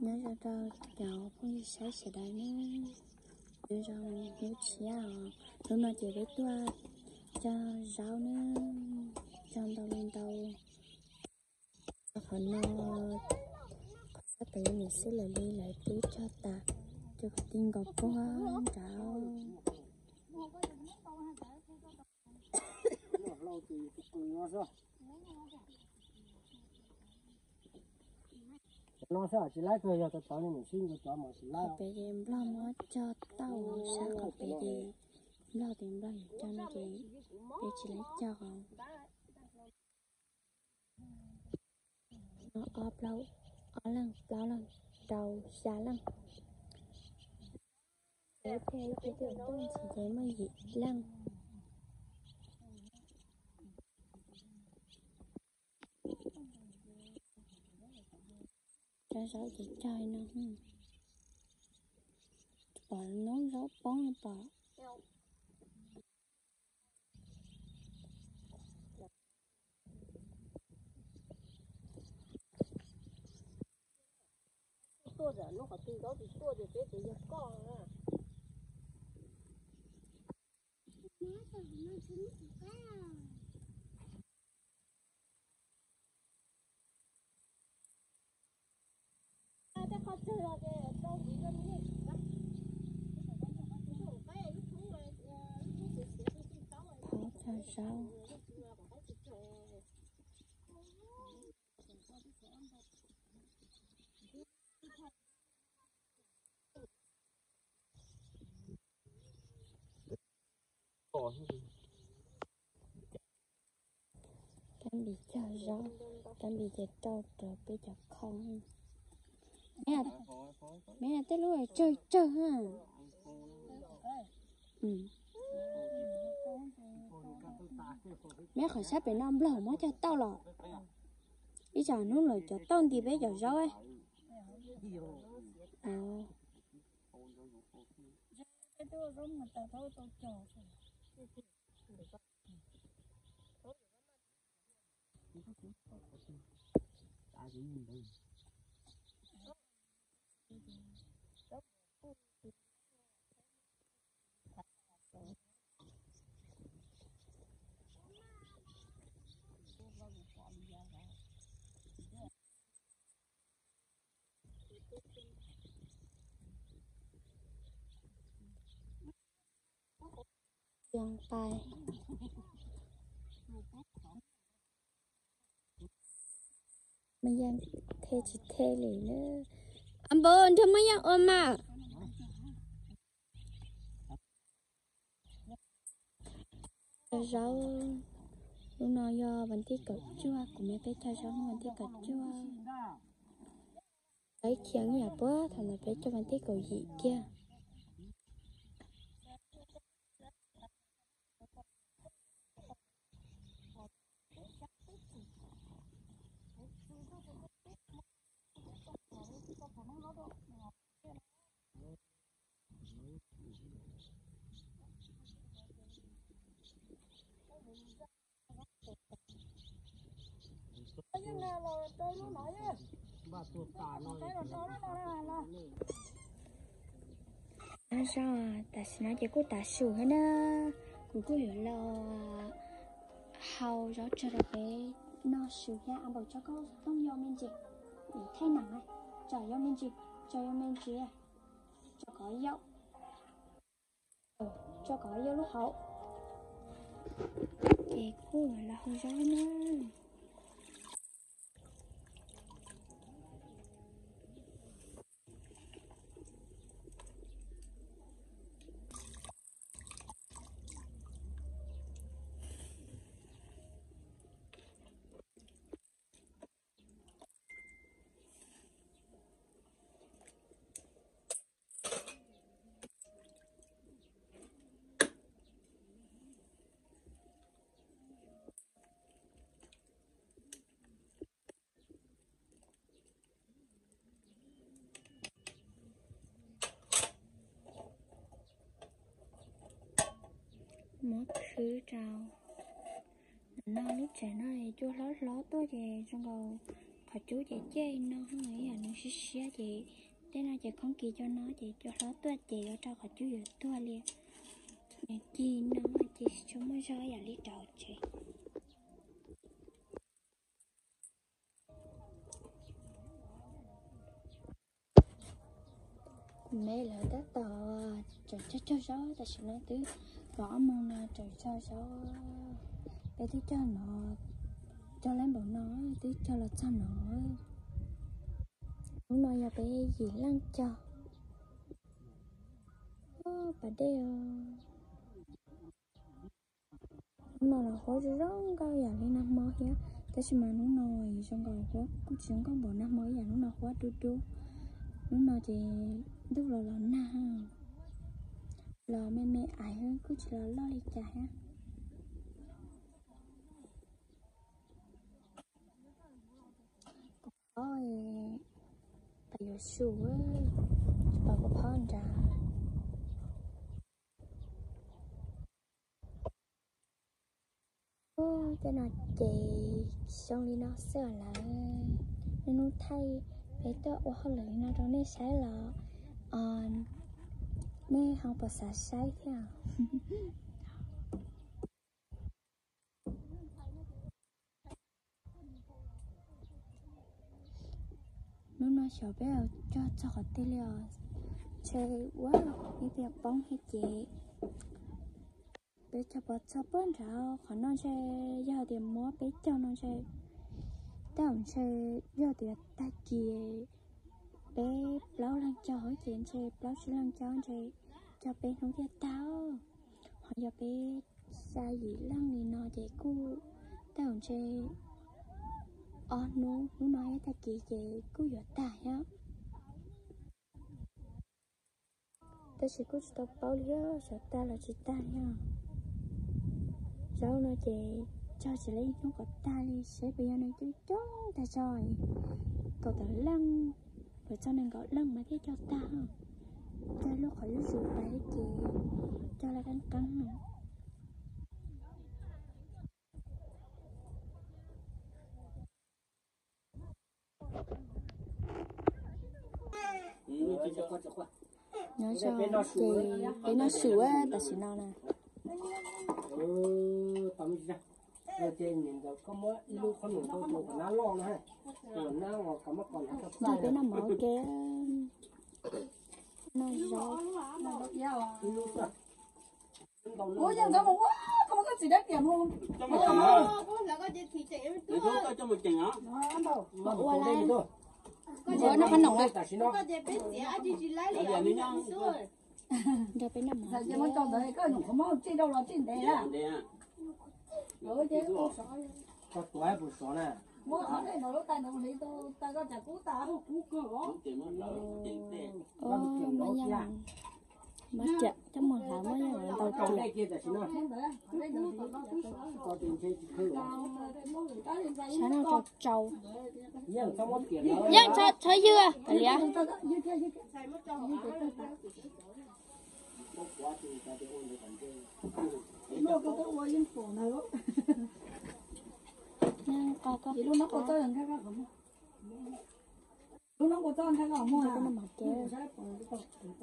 Nyob zoo rau cov phooj ywg saib sawv daws nawb, nyob zoo hnub tshiab os. Hnub no ces peb tuaj cog zaub nawb, cog ntau li ntau. Qhov no, qhov sab tod niam xwb lawv li lawv twb cog tas, cog kwv tij nkaus puag nrad. Cov no xwb tsis laib kawg, yog tau tod li niam xwb nkaus cov mas tsis laib. Qhov pem ces nplog muab cog tauj, sab qhov pem ces nplog tias nplog yuav cog no ces peb tsis laib cog os. No ob plaub, ob leeg, plaub leeg, rau, xya leej. Peb thiaj ib pliag twb tuaj ntxiv ces muaj yim leej. Cov zaub ces cog li no, pom noob zaub poob li pom. Tuaj ntawm lub qhov twg zaub tsis tuaj ces peb tias yog koj. Cog zaub. Kab npis cog zaub, kab npis ces rau rau peb cov khau. Meb, tej lub tsawg tsawg ha. Meb qhov sab pem no nplog muab cog tauj los, ib tsam hnub lawm cov tauj nti peb cov zaub. Yoog pais. Maj Yeej the tsis the li na. Ab npawg, nrog Maj Yeej ua mas. Cog zaub, lub no yog vas thib kaum cuaj, kuv me peb cog zaub hnub vas thib kaum cuaj. Peb khiav ib yam puag thaum ntawd peb cog vas thib kaum yim kiag. Nyob zoo, tam sim no ces kuj tav su thiab na, kuv kuj yuav los hau zaub tsag rau peb noj su thiab. Ab npawg, tso koj tooj yau me ntsis, thaij nam, tso yau me ntsis, tso yau me ntsis, tso kov yau, tso kov yau lub hauv. Ces kuj yuav los hau zaub na. Muab khwb rau. No lub tsev no cua hlob hlob tuaj ces zoo nkaus Qhov cub ces cig no, ib yam nws siab siab ces tej no ces khoob kis cov no ces cov hlob tuaj ces yuav rau qhov cub yuav tuag li. Nws cig no ces tsis tshua muaj zog ib yam li rau tsev. Kuv me lawv tab tom tseem cog cog zaub, tam sim no twb kaum ob moos no tseem cog zaub. Peb twb cog no, cog lawm npaum no, twb cog los txog no. Hnub no yog peb yim leej cog. Pas dej os. Hnub no los huab zoo zoo nkauj yam li nag hmo thiab, tab sis mas hnub no zoo nkaus huab kuj tsis zoo nkauj npaum nag hmo ib yam, hnub no huab dub dub. Hnub no ces ntuj los los nag, los me me aiv kuj tsis los loj li cas thiab. Kuv phob, pab yuav su, tsis pom kuv phob nrad. Tej no ces zoo li no xwb lawm. Niaj hnub thaij peb tuaj ua hauj lwm li no rau nej saib los nej ho puas xav saib thiab? Hnub no xyov peb cog txog qhov twg li os, ntshe ua ib tiag poob thiab ces peb cog pov txog pog nrad. Qhov no ntshe yog tias muab peb cog no ntshe, tej zaum ntshe yog tias tag kis peb plaub leeg cog ces ntshe plaub tsib leeg cog ntshe cog peb hnub thiaj tag. Ho yog peb xya yim leej li no ces kuj tej zaum ntshe ob hnub, hnub no thiab tag kis ces kuj yuav tag thiab. Tab sis kuj tsis tau paub li xyov tag los tsis tag li. Zaub no ces cog tsis tau ib hnub kom tag li, seb puas yog nws coob coob tag zog, kaum tawm leej los txog nees nkaum leej mas thiaj cog tag. Cog lub qhov zuj zus pais thiab ces cog laj qeeb qeeb no. Nyob zoo, ces peb noj su tam sim no na. Nrog peb noj mov ua ke, noj zaub. Ua laj, ua noj qab noom na. Nrog peb noj mov. Mov kiam coj mus hlawv muab ntaus riam. Saib no rau tsau. Yeej txhob ywg, kav liam.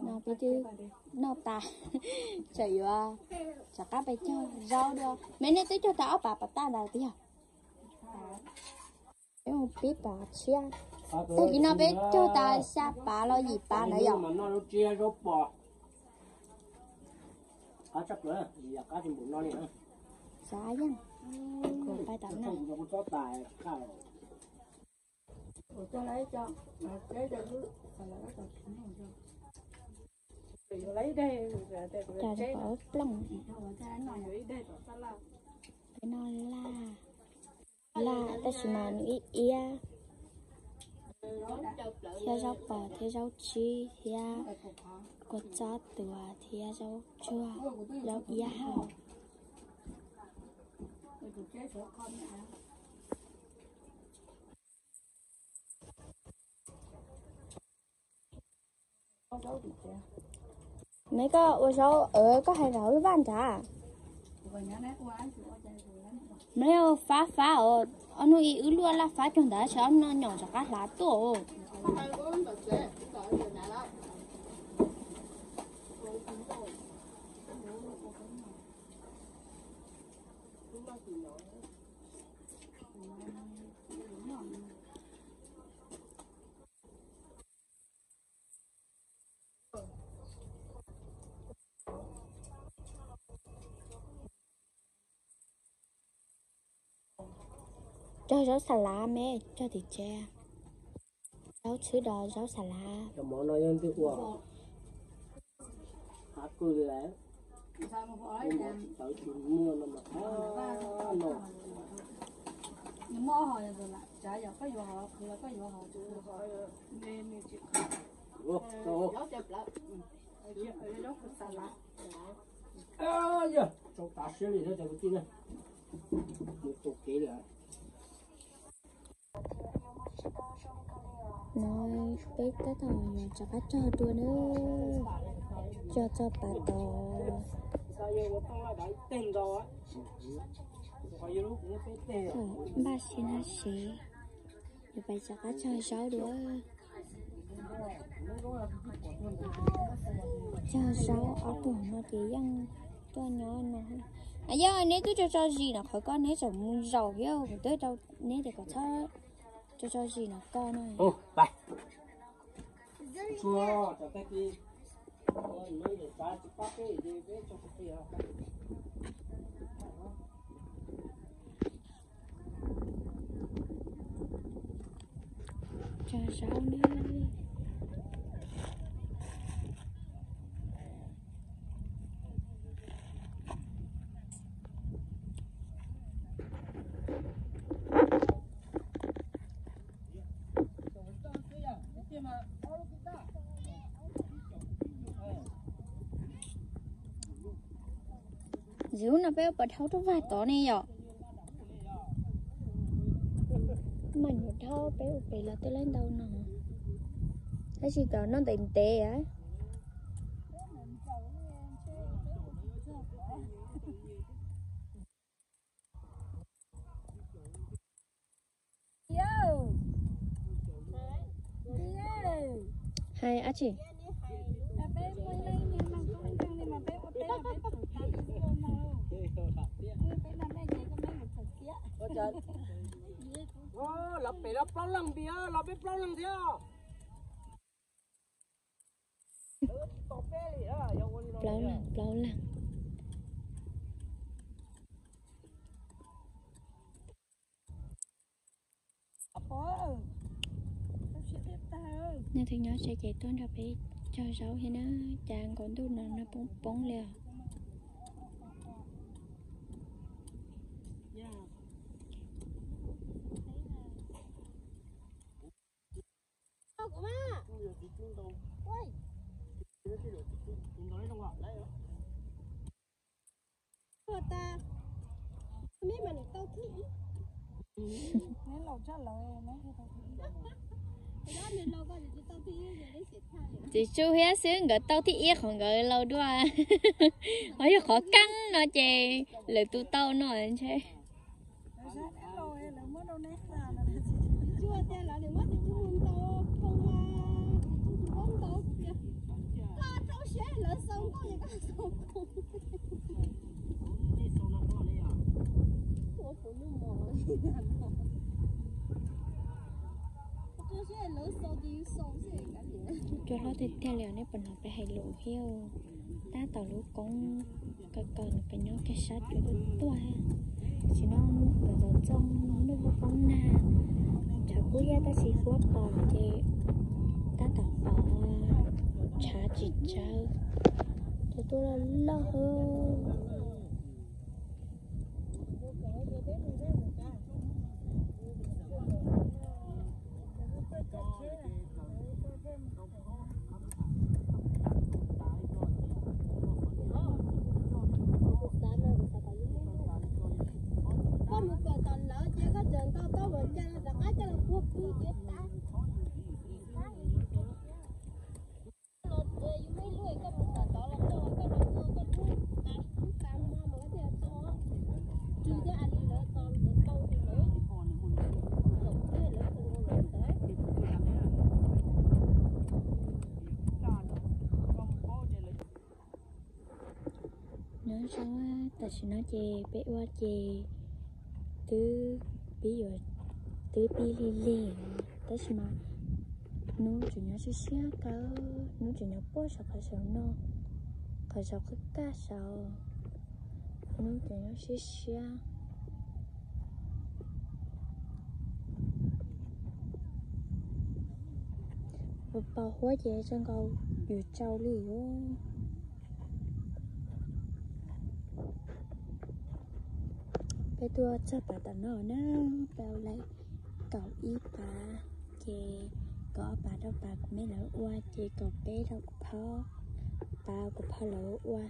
No peb twb noj tas, tseem yuav rov qab pais cog zaub dua. Me nej twb cog tas ob pas pas tag ntawd tiag. Peb mus pib pas tshiab. Tag kis no peb cog tas xya pas los yim pas ntawd yom. Xav yeej, kuv pais tom no. Cas pom plooj. Peb noj laj, laj tab sis mas nws ib iab. Thiab zaub pos thiab zaub tsib thiab kua txob tuav thiab zaub tsuag, zaub iab hau. Neb koj ua zaub, koj hais lawv lub vaj nrad. Mab fab fab os, ob hnub ib wb luaj laj fab cog ntawd, ob hnub no nyom rov qab hlav tuaj. Cog zaub xa lav me, cog tim tsev. Zaub tshwb dos zaub xa lav. Yog, tsau tav siab li thiab cov kwv tij na. Mus tus kev lawm. No peb tab tom yuav rov qab cog dua na. Cog txog pas tod. Npaj siab na sev, yuav pais rov qab cog zaub dua. Cog zaub ob tug no ces yeej tuaj nyob no. Yog neb twb tso tso zis no qhov ko neb tseem mus zaum thiab, kuv twb rau neb tias kom txhob tso tso zis no ko no. Cog zaub na. Zim no peb ua pas dhau rau vaj tod ne yom. Mas nyuam dhau peb ua pem los twb laib ntau no. Tab sis cov no ntev ntev. Hais dab tsi? Los pem los plaub leeg npis, los peb plaub leeg thiab. Plaub leeg, plaub leeg. Nej twb nyob tsev ces tuaj nrog peb cog zaub thiab na, cas nkaus ntuj no no poob poob li os. Txiv Tsu thiab xwb nkawd tau thib ib qhov nkawd laus dua. Ho yog qhov keeb no ces lawv tus tau no ntshe. Cua hlob tiag tiag li os, nej puas hnov peb hais lus thiab. Tab tom lub koob kaw kaw no peb nyob kiag sab cua tuaj tuaj. Tam sim no nkawd txaus txooj, ntuj poob poob nag, tshav kub thiab tab sis huab pos ces tab tom pos, tshav tsis tsawv, cua tuaj loj loj. Koj mus kawm tom lawv ces koj tseem tau tau mus cas rov qab coj los puag pw ces tas. Yus muaj ib lub koj mus tom tod los tau, koj los tua koj lub tas, lub tas mo mas koj thiaj tau. Tam sim no ces peb ua ces twb pib yuav, twb pib lig lig, tab sis mas hnub tseem nyob siab siab kawg, hnub tseem nyob puag saum qhov saum no, qhov saum qhov kaj saud, hnub tseem nyob siab siab. Ua pos huab ces zoo nkaus yus tsau li os. Peb tuaj txog pas tom no na, peb ua lawm kaum ib pas, ces kaum ob pas rau pas kuv me lawv ua, ces kaum peb rau kuv phauj, pas kuv phauj lawv ua.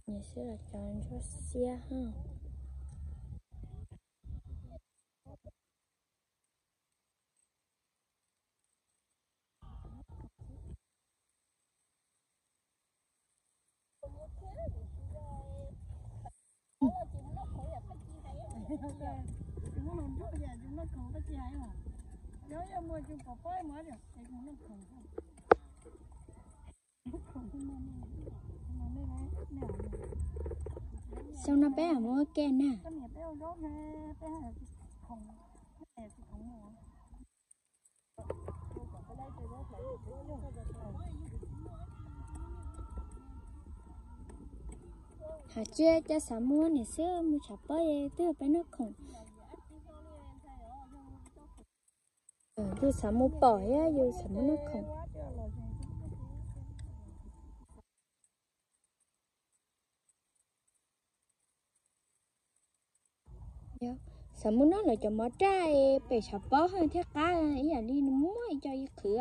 Nws xwb los cov ntsuab xiab ha. Xyoo no peb muab ke na. Hais tias xav muab niam xwb mus tshav pob twb peb noj khoom. Yus xav mus pom thiab yus xav muab noj khoom. Xav muab noj lawv cov mov raj pem tshav pob thiaj qab ib yam li nws muaj ib co ib qhwv.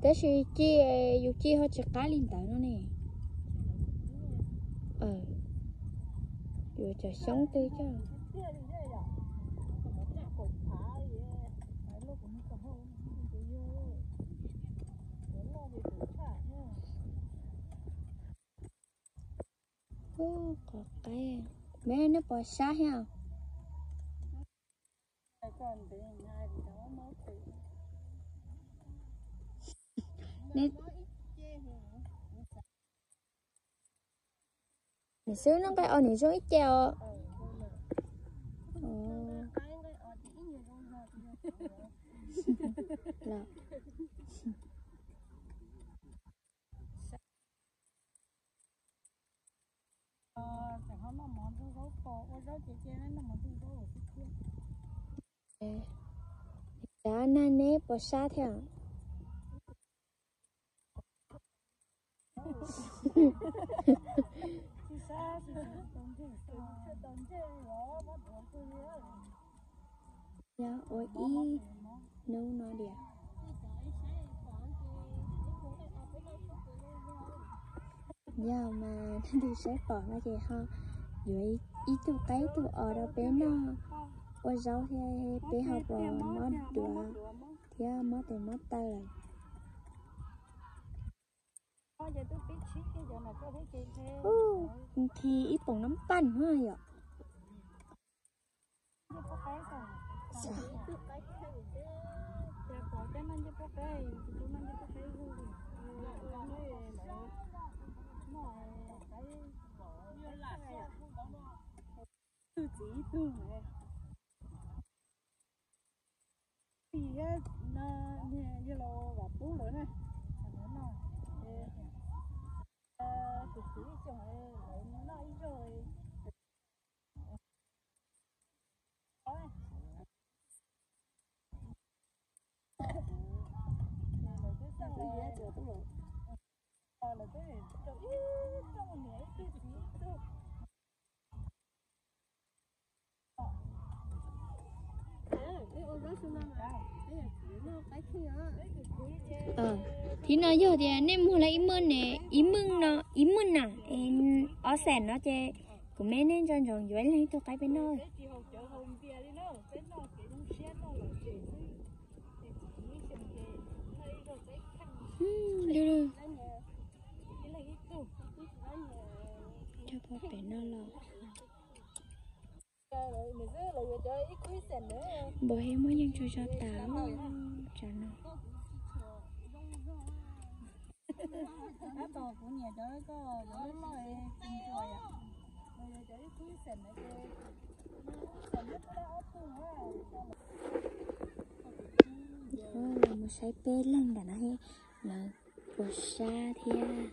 Tab sis ci, yus ci ho tsis qab li ntawd no ne. Yuav cov xyoob twg coj. Ub, qos qaib, me nej puas sab thiab? Nws xwb noj nqaij os, nws zoo ib ce os. Xav nag neb puas sab thiab? Yog ua ib hnub no diam. Yog mas leej twg saib pom no ces ho yuav ib tug qaib ib tug os rau peb noj ua zaub thiab peb ho puas mob duav thiab mob tes mob taw lawm. Nthi ib poom nab paj no yom. Txiv ib tug, txiv no, yog los vam pub lawm na. Tus txiv ib xyoos lawv noj ib zaug. Thib no yog tias nej muag lawm ib muag ne, ib muag no, ib muag na, ob xees no ces kuv me nej nco ntsoov yuav ib leeg ib tug qaib peb noj. Pem no los npua hib muab yeej tsuag tsuag tas tsam no. Mus saib peb leeg ntawm no, lawv puas sab thiab.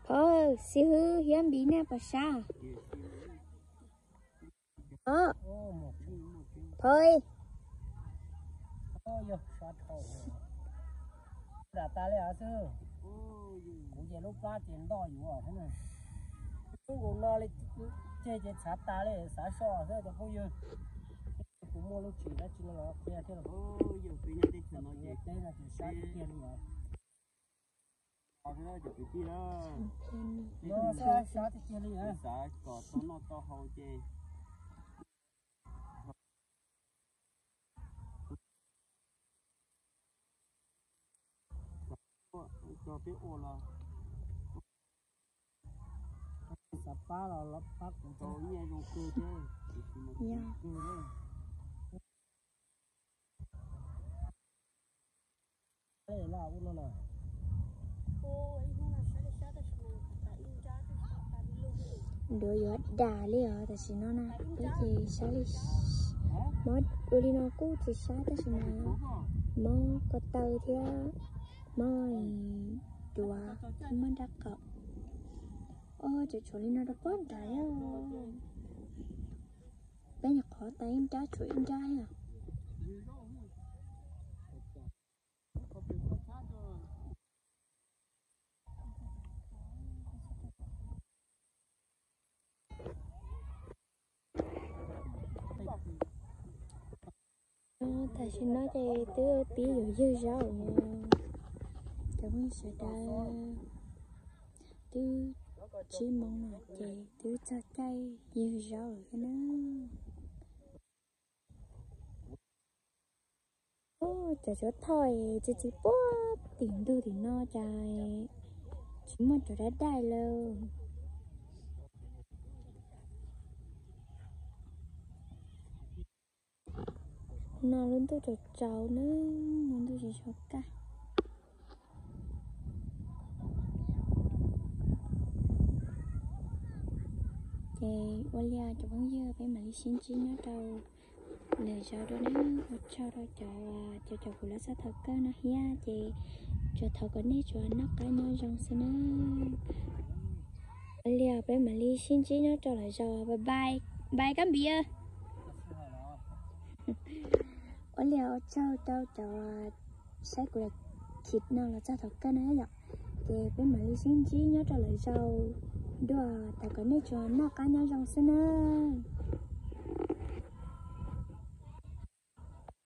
Phauj, xib hwb Hiab Npiv nej puas sab? Phauj, tas li xwb. Kuv ces lub plab ces ntoj yuav thiab. Lub nkaus no li, ceg ces txhav tas li, xav so xwb cov phooj ywg. Kuv muaj lub tsis dab tsi no los qhia thiab los. Yog peb nyob teb chaws no ces teb no ces sab tiag tiag li os. Cov kwv tij na, no xav sab tiag tiag li, xav kom tau noj tau haus ces cog peb ua los xav pab los los pab kuv tau nyiaj zoo kawg thiab. Duav yuav dam li os tam sim no na, peb ces sab li, mob ua li no kuj tsis sab tab sis mas mob ko taw thiab mob duav thiab mob nrab qaum. Os, tseem tshuav li no rau puag nrad. Peb nyuam qhuav tas ib nrab tshuav ib nrab os. Tam sim no ces twb pib yuav ywg zaub no, cov phooj ywg sawv daws, twb tsib moos no ces twb txog caij ywg zaub lawm thiab na. Cov tshuav thoj txiv txiv puag tim ntug tim no cas tsis muaj cov dab daij lawm. No lub ntuj tsaus tsaus na, lub ntuj tsis tshua kaj. Ces ua li cov phooj ywg, peb mam li sib ntsib nyob rau lwm zaus dua na. Ua tsaug rau cov, cov, cov kuv lawv txoj thov kawg no thiab ces tsuas thov kom nej tsuas noj qab nyob zoo xwb na. Ua li peb mam li sib ntsib nyob rau lwm zaus, bye bye, bye Kab Npiv. Ua li ua tsaug rau cov saib kuv daim clip no los txog thaum kawg no yom. Ces peb mam li sib ntsib nyob rau lwm zaus dua, thov kom nej tsuas noj qab nyob zoo xwb na.